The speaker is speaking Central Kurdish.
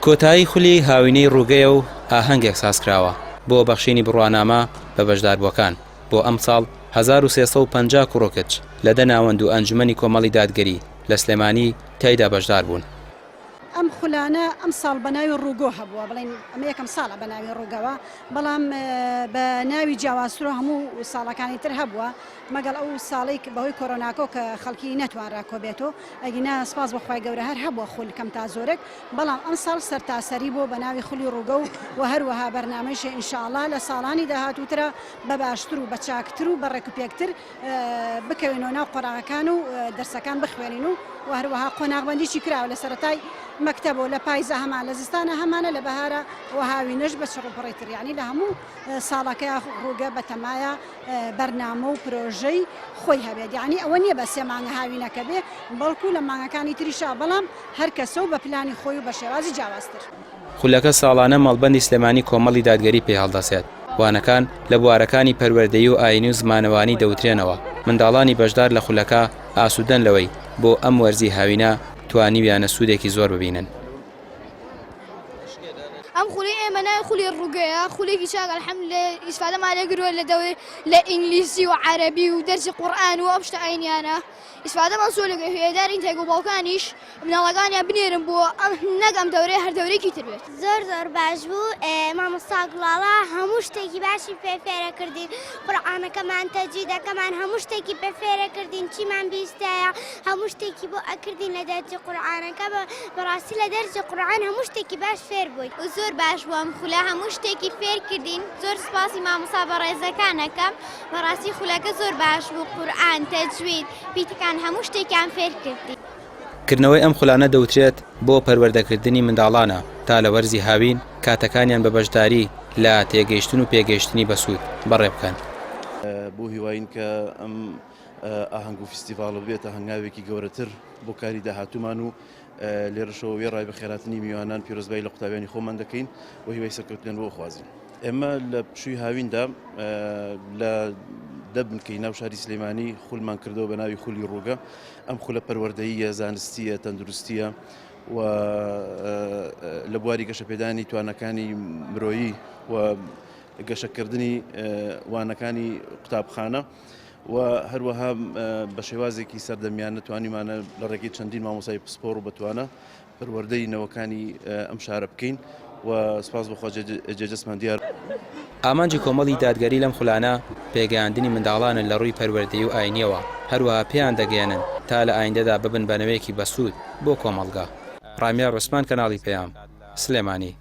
کۆتایی خولی هاوینەی ڕووگەیە و ئاهەنگێک سازکراوە بۆ بەخشینی بڕوانامە بە بەشداربووەکان، بۆ ئەمساڵ 1350 کوڕ و کچ لە دە ناوەند و ئەنجومەنی کۆمەڵی دادگەری لە سلێمانی تیایدا بەشداربوون. ئەم خولانە ئەمساڵ بە ناوی ڕووگۆ هەبووە، بڵێین ئەمە یەکەم ساڵە بە ناوی ڕووگەوە، بەڵام بە ناوی جیاوازترۆ هەموو ساڵەکانی تر هەبووە، مەگەڵ ئەو ساڵەی بەهۆی کۆرۆناکۆ کە خەڵکی نەتوانرا کۆبێتۆ، ئەگینا سپاس بۆ خوای گەورە هەر هەبووە خول کەم تا زۆرێک، بەڵام ئەمساڵ سەرتاسەری بووە بە ناوی خولی ڕووگە و و هەروەها بەرنامەیشە ان شاء اللە لە ساڵانی داهاتووترا بە باشتر و بە چاکتر و بە ڕێکوپێکتر بکەوینەوە ناو قۆناغەکان و دەرسەکان بخوێنین و و هەروەها قۆناغبەندیی کراوە لە سەرەتای مەکتەبەوە لە پایزا هەمان لە زستانە هەمانە لە بەهارە و هاوینەش بە چڕوپڕی تر یانی لە هەموو ساڵەکەیا ڕووگە بەتەمایە بەرنامە و پرۆژەی خۆی هەبێت یانی ئەوە نییە بە سێ مانگە هاوینەکە بێ بەڵکو لە مانگەکانی تریشا بەڵام هەر کەسە و بە پلانی خۆی و بە شێوازی جیاوازتر. خولەکە ساڵانە مەڵبەندی سلێمانی کۆمەڵی دادگەری پێ هەڵدەسێت، وانەکان لە بوارەکانی پەروەردەیی و ئایینی و زمانەوانی دەوترێنەوە، منداڵانی بەشدار لە خولەکە ئاسوودەن لەوەی بۆ ئەم وەرزی هاوینە توانیویانە سوودێکی زۆر ببینن. ئەم خولی ئێمە ناوی خولی ڕووگەیە خولێکی چاک الحمدلله ئیسفادەمان لێ کردووە لە دەوری لە ئینگلیزی و عەرەبی و دەرسی قورئان و ئەم شتە ئاینیانە ئیسفادەمان زۆر لێ کردووە هیوادارین دایک و باوکانیش مناڵەکانیان بنێرن بۆ ئەم نەک ئەم دەورەیە هەر دەورێکی تر بێت. زۆر زۆر باش بوو مامۆستا گوڵاڵە هەموو شتێکی باشی پێ فێرە کردین قورئانەکەمان تەجویدەکەمان هەموو شتێکی پێ فێرە کردین چیمان بیستایە هەموو شتێکی بۆ ئەکردین لە دەرجی قورئانەکە بەڕاستی لە دەرجی قورئان هەموو شتێکی باش فێر بووین. زۆر باش بوو ئەم خولە هەموو شتێکی فێر کردین زۆر سوپاسی مامۆستا بەڕێزەکان ئەکەم بەڕاستی خولەکە زۆر باش بوو قورئان تەجوید پیتەکان هەموو شتێکیان فێر کردین. کردنەوەی ئەم خولانە دەوترێت بۆ پەروەردەکردنی منداڵانە تا لە وەرزی هاوین کاتەکانیان بە بەشداری لە تێگەیشتن و پێگەیشتنی بەسوود بەڕێ بکەن. بۆ هیواین کە ئەم ئاهەنگ و فیستیڤاڵە ببێتە هەنگاوێکی گەورەتر بۆ کاری داهاتوومان و لێرەشەوە وێڕای بەخێرهاتنی میوانان پیرۆزبایی لە قوتابیانی خۆمان دەکەین و هیوای سەرکەوتنیان بۆ ئەخوازین. ئێمە لە پشووی هاویندا لە دە بنکەی ناو شاری سلێمانی خولمان کردەوە بە ناوی خولی ڕووگە ئەم خولە پەروەردەییە زانستیە تەندروستیە و لە بواری گەشەپێدانی توانەکانی مرۆیی و گەشەکردنی وانەکانی قوتابخانە و هەروەها بە شێوازێکی سەردەمیانە توانیمانە لە ڕێگەی چەندین مامۆسای پسپۆڕ و بەتوانە پەروەردەی نەوەکانی ئەم شارە بکەین و سپاس بۆ خوا جێدەستمان دیار. ئامانجی کۆمەڵی دادگەری لەم خولانە پێگەیاندنی منداڵانە لە ڕووی پەروەردەیی و ئاینییەوە، هەروەها پێیان دەگەیەنن تا لە ئایندەدا ببن بە نەوەیەکی بەسوود بۆ کۆمەڵگا. ڕامیار عوسمان کەناڵی پەیام، سلێمانی.